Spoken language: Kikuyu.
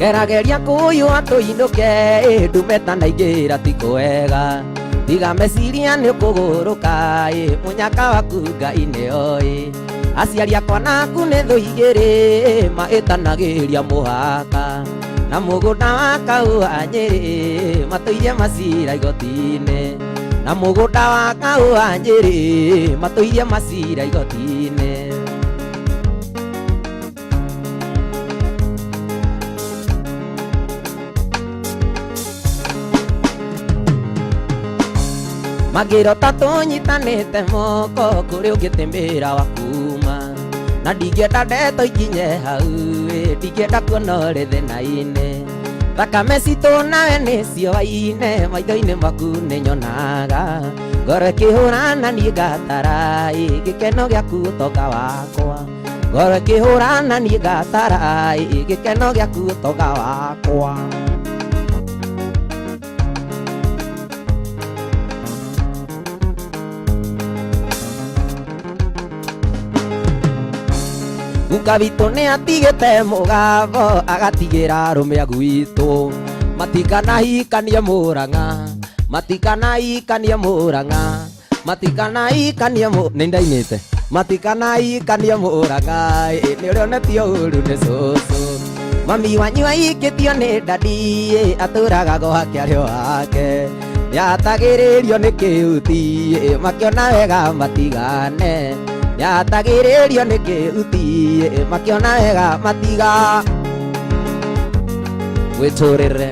Gerageria kũyũa tũinũke, ĩ, ndume tanaingĩra ti kwega. Tiga meciria nĩ ũkũgũrũka, ĩ, mũnyaka waku Ngai nĩ oĩ. Aciari akwa naku nĩ thũ igĩrĩ, maĩtanagĩria mũhaka. Na mũgũnda wa kahũa Nyĩrĩ, matũirie macira igoti-inĩ. Na mũgũnda wa kahũa Nyĩrĩ, matũirie macira igoti-inĩ. Magĩrota tũnyitanĩte moko kũrĩ ũngĩtĩmĩra wa kuma na ndingĩenda ndeto ikinye hau ĩ, ndingĩenda kuona ũrĩ thĩna-inĩ. Thakame citũ nawe nĩcio waine, maitho-inĩ maku nĩnyonaga ngoro ĩkĩhũra na niĩ ngatara ĩ, gĩkeno gĩaku ũtonga wakwa. Ngoro ĩkĩhũra na niĩ ngatara ĩ, gĩkeno gĩaku ũtonga wakwa. Guka witũ nĩ atigĩte mũgambo agatigĩra arũme a gwitũ, matikanahikanie Mũrang'a, matikanahikanie Mũrang'a, matikanahikanie mũ nĩ ndainĩte, matikanahikanie Mũrang'a, ĩ, nĩ ũrĩa onetio ũru nĩ cũcũ. Mami wanyu aikĩtio nĩ ndadi, ĩ, atũraga gwake arĩ o wake. Nĩatagĩrĩrio nĩ kĩhuti, ĩ, makĩona wega matigane. Nĩatagĩrĩrio nĩ kĩhuti, ĩ, makĩona wega matiga. Wĩtũrĩre.